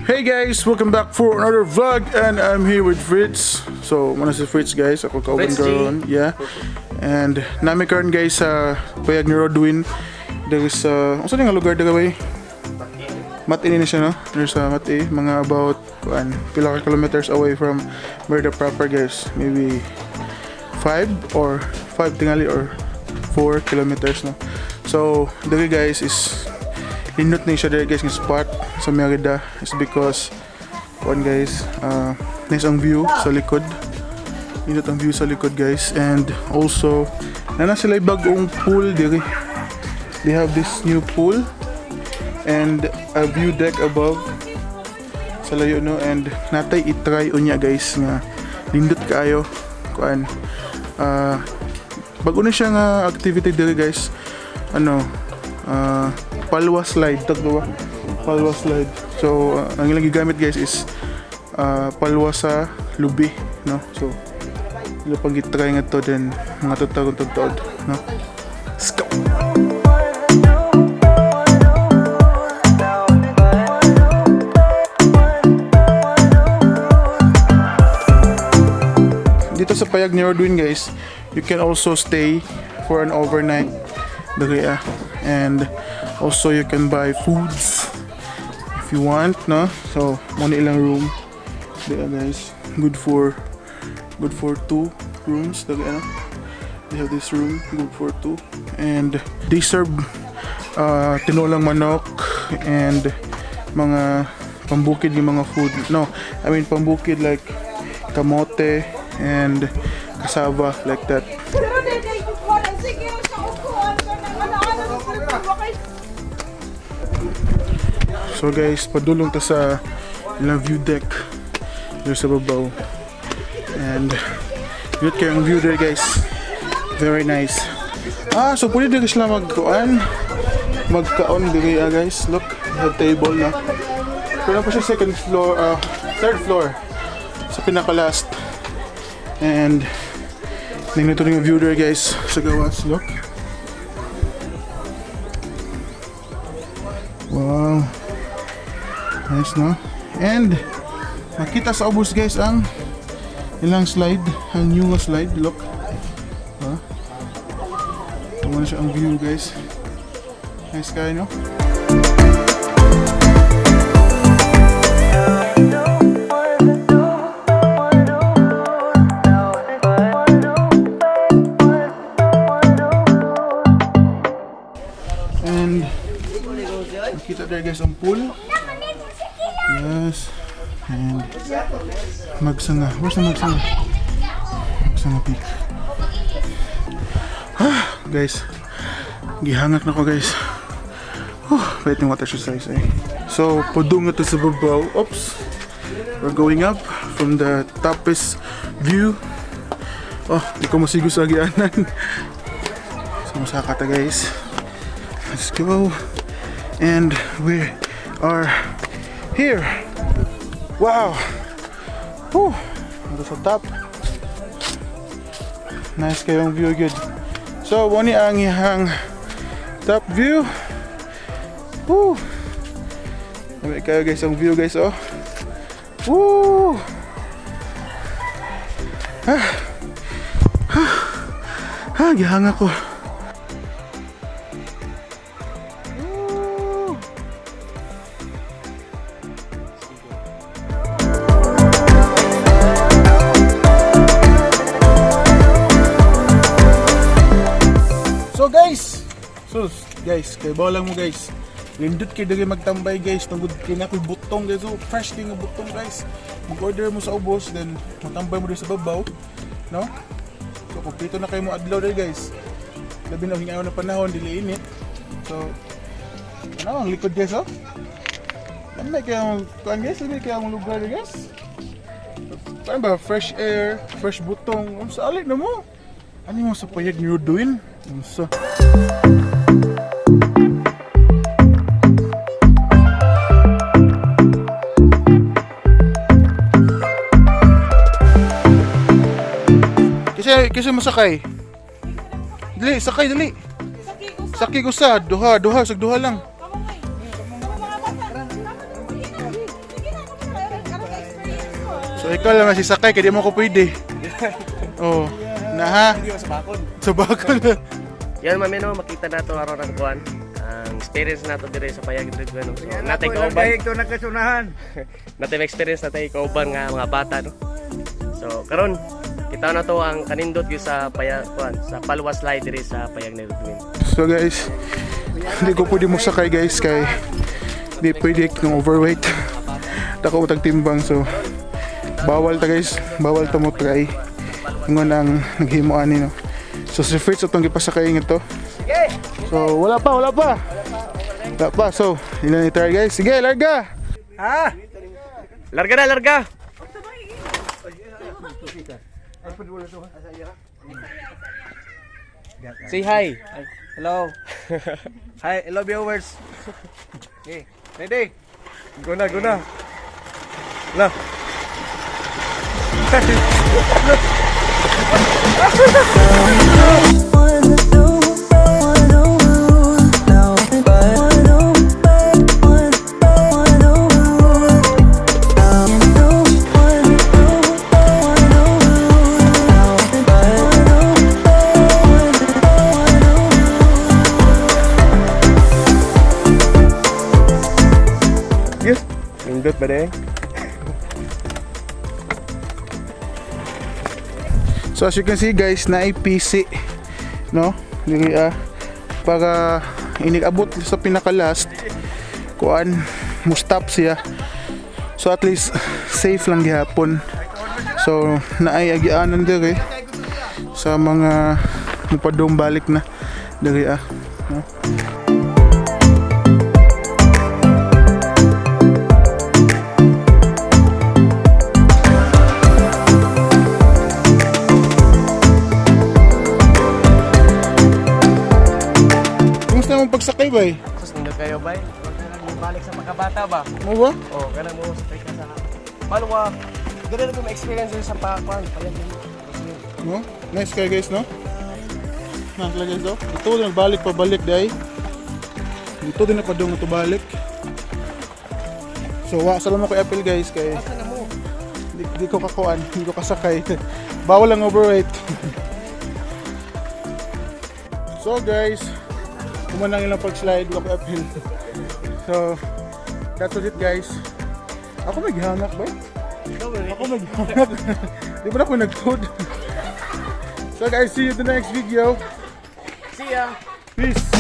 Hey guys, welcome back for another vlog and I'm here with Fritz. So, muna si Fritz, guys, ako kauban Fritz G. karon. Yeah. And nami karon, guys, sa payag ni Rodwin. There is unsa ni nga lugar diri way? Mati ni siya, no? There's sa Mati, mga about kuan, pila ka kilometers away from Merida proper, guys. Maybe 5 or 5 tingali or 4 kilometers, no? So, diri, guys, is lindot ni siya diri, guys, nga spot sa Merida is because kuan, guys, nice ang view sa likod. Lindot ang view sa likod, guys, and also nana sila bagong pool diri. They have this new pool and a view deck above sa layo, no? And natay i-try unya, guys, nga lindot kaayo kuan, bago na siya nga activity diri, guys, ano, palwa slide tag ba, palwa slide. So ang ilang gigamit, guys, is palwa sa lubi, no? So ilo pang gitry nga to, then mga tutagong tugtod, no? Let's go. Dito sa payag ni Rodwin, guys, you can also stay for an overnight diri, ah. And also you can buy foods if you want, no? So mo ni ilang room diri, ah, guys. Good for two rooms diri, ah. They have this room good for two and they serve tinolang manok and mga pambukid yung mga food, no? I mean, pambukid like kamote and cassava like that. Pero di wala sige sa upuan ka nang ano-ano sa kay. So guys, padulong ta sa ilang view deck dito sa babaw. And yun kayo ang view there, guys. Very nice. Ah, so pwede dito sila magkuan. Magkaon diri, ah, guys. Look, they have table na. Pero pa siya second floor, third floor sa pinaka last. And nindot yung view there, guys, sa gawas, look. Wow. Nice, no? And makita sa ubos, guys, ang ilang slide, ang new nga slide, look. Ha? Tama na siya ang view, guys. Nice kayo, no? And makita there, guys, ang pool. Yes. And Magsanga. Where's the Magsanga? Magsanga Peak. Ah, guys. Gihangak na ko, guys. Oh, wait yung water exercise eh. So, padung na to sa babaw. Oops. We're going up from the topest view. Oh, di ko masigo sa agianan. So, masaka ta, guys. Let's go. And we are here. Wow. Whew. Ito sa top. Nice kayong view good. So, mao ni ang iyang top view. Woo. Dami kayo, guys, ang view, guys, oh. Woo. Ah. Ah. Ah, gihanga ko. Woo. So guys, so guys, kay lang mo, guys. Lindot kay diri magtambay, guys, tungod kay na ako'y butong, guys. So fresh kay nga butong, guys. Mag-order mo sa ubos, then matambay mo diri sa babaw, no? So kompleto na kayo mo adlaw diri, guys. Labi na hingaw na panahon, dili init. So ano ang likod, guys, oh? Ano kaya ang kuan, guys? Ano kaya ang lugar, guys? Kuan ba, fresh air, fresh butong. Unsa alik na mo? Ano mo sa payag ni Rodwin? Unsa? Kasi masakay. Dali, sakay dali. Sakay ko sa duha, duha, sag duha lang. Kamo ngay. Kamo mga bata. Kamo sige na. Sige na, kamo na. Karon ka experience ko. So ikaw lang ang sisakay kay di mo ko pwede. Oh, na ha. Sa bakod. Sa bakod. Yan mami no, makita nato aron ang kuan. Ang experience nato dire sa payag diri no. So natay kauban. Ito nagkasunahan. Natay experience natay kauban nga mga bata no. So karon kita na to ang kanindot gyud sa payag kuan sa Palwa Slide dire sa payag ni Rodwin. So guys, hindi ko pwede mo sakay, guys, kay di pwede ng overweight. Dako utag timbang, so bawal ta, guys, bawal ta mo try. Ingon ang naghimo ani no. So si Fritz atong gipasakay nga to. So wala pa, wala pa. Wala pa. So, ila ni try, guys. Sige, larga. Ha? Larga na, larga. Say hi. Hello. Hi, hello viewers. Okay, ready? Go na, go na. La. Yes. Nindot ba de? So as you can see, guys, na PC no, diri ah, para inig-abot sa pinaka last kuan mo stop siya. So at least safe lang gihapon. So naay agianan diri sa mga mupadong balik na diri ah. No? Kumusta mo pagsakay bay? Sus, nindot kayo bay. Balik sa pagkabata ba? Mo ba? Oh, kana mo sa ka sa Palwa. Ganun na ma-experience sa pakuan, payag ni. No? Nice kayo, guys, no? Nice lang, guys, oh. Ito din balik pabalik day. Ito din na padung ito balik. So, wa salamat ko Apple, guys, kay di ko kakuan, di ko kasakay. Bawal ang overweight. So guys, kumanang ilang pag-slide wa ko uphill. So, that's it, guys. Ako may gihanak ba? Ako may gihanak. Di ba na ako nag-food? So guys, see you in the next video. See ya. Peace.